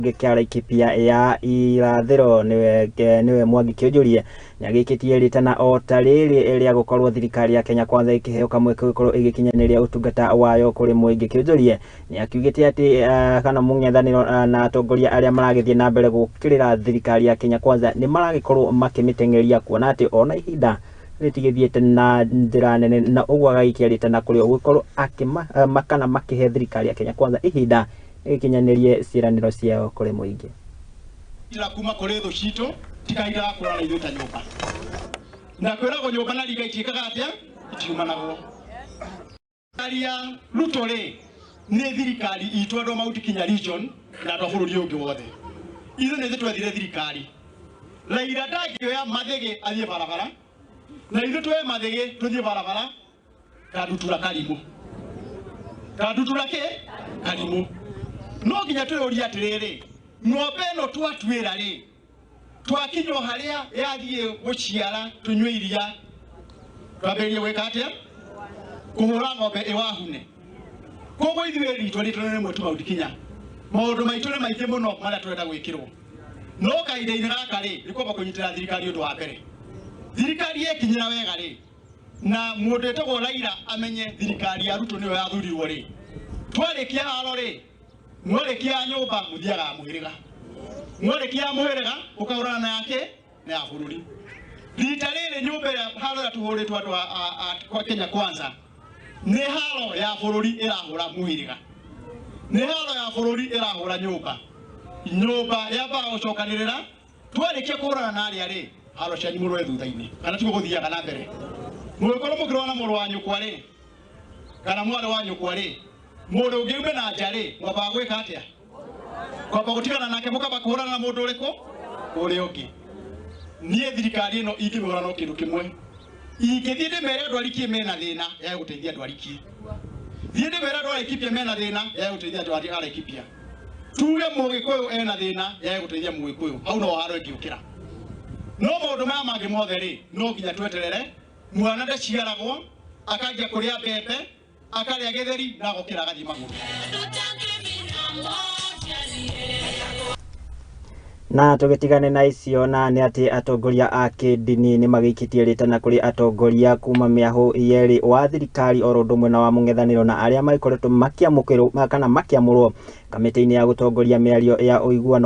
Kĩa Laikipia ya irathĩro nĩwe Mwangi Kĩũnjũrie nĩagĩkĩtie rĩtana o ta rĩrĩ rĩa gũkorwo thirikari ya Kenya Kwanza ĩkĩheo kamweke gũkorwo ĩgĩkinyanĩria ũtungata wayo kũrĩ mũingĩ. Kĩũnjũrie nĩakiugĩte atĩ kana mũng'ethanĩro na atongoria arĩa maragĩthiĩ na mbere gũkĩrĩra thirikari ya Kenya Kwanza nĩ maragĩkorwo makĩmĩteng'eria kuona atĩ ona ihinda rĩtigĩthiĩte na njĩra nene, na ũguo agagĩikia rĩtana kũrĩ o gũkorwo akĩma kana makĩhe thirikari ya Kenya Kwanza ihinda ĩgĩkinyanĩrie ciĩranĩro ciao kũrĩ mũingĩ. Tira kuma kũrĩ thũ citũ tikahinda ga kũrana ithuĩ ta nyũmba na kwĩragwo nyũmba na riga itiĩkaga atĩa itiumanagwo. Thirikari ya Ruto rĩ nĩ thirikari itũ andũ a Mount Kenya region na andũ a bũrũri ũngĩ wothe. Ithuĩ nĩ ithuĩ twethire thirikari. Raila ndangĩoya mathĩgĩ athiĩ barabara na ithuĩ tuoye mathĩgĩ tũthiĩ barabara kandutura karimũ kandutura kĩ karimũ. No nginya twĩyũrie atĩrĩrĩ, ng'ombe ĩno twatuĩra rĩ twakinya o harĩa yathiĩ gũciara tũnyue iria twambĩrĩrie gwĩka atĩa kũhũra ng'ombe ĩwahune. Koguo ithuĩ ritũ rĩtũ nĩ rĩmwe tu Mount Kenya, maũndũ maitũ nĩ maingĩ mũno marĩa tũrenda gwĩkĩrwo, no kahinda-inĩ gaka rĩ nĩ kwamba kũnyitĩra thirikari ũndũ wa mbere. Thirikari yekinyĩra wega rĩ na mũndũ wĩtagwo Raila amenye thirikari ya Ruto nĩyo yathurirwo rĩ, twarĩkia haro rĩ mwarĩkia nyũmba mũthiaga mũhĩrĩga, mwarĩkia mũhĩrĩga ũkahũrana na yake na ya bũrũri. Rita rĩrĩ nyũmba ĩrĩa haro ĩrĩa tũhũrĩtwo andũ a Kenya Kwanza nĩ haro ya bũrũri ĩrahũra mũhĩrĩga, nĩ haro ya bũrũri ĩrahũra nyũmba. Nyũmba yambaga gũcokanĩrĩra twarĩkia kũhũrana na arĩa rĩ haro cianyu mũrũe thutha-inĩ kana tiguo gũthiaga na mbere. Mũgĩkorwo mũkĩrũa na mũrũ wa nyũkwa rĩ kana mwarĩ wa nyũkwa rĩ, mũndũ ũngĩ ume na nja rĩ mwambaga gwĩka atĩa? Kwamba gũtigana nake mũkamba kũhũrana na mũndũ ũrĩkũ ũrĩa ũngĩ. Niĩ thirikari ĩno ingĩmĩhũra no kĩndũ kĩmwe, ingĩthiĩ ndĩmere andũ a Rikie mena thĩna ya gũteithia andũ a Rikie, thiĩ ndĩmere andũ a Laikipia mena thĩna ya gũteithia andũ a Laikipia, tuge mũgĩkũyũ ena thĩna ya gũteithia mũgĩkũyũ, hau no haro ĩngĩũkĩra. No maũndũ maya mangĩ mothe rĩ no nginya tweterere mwana ndaciaragwo akanjia kũrĩa mbembe akarĩa gĩtheri na agokĩra agathiĩ magũrũ. Na tũgĩtigane na icio na nĩ atĩ atongoria a kĩndini nĩ magĩikĩtie rĩtana kũrĩ atongoria kuma mĩahũ yerĩ wa thirikari oro ũndũ ũmwe na wa mũng'ethanĩro na arĩa magĩkoretwo makĩamũkĩrwo kana makĩamũrwo kamĩtĩ-inĩ ya gũtongoria mĩario ya ũiguano.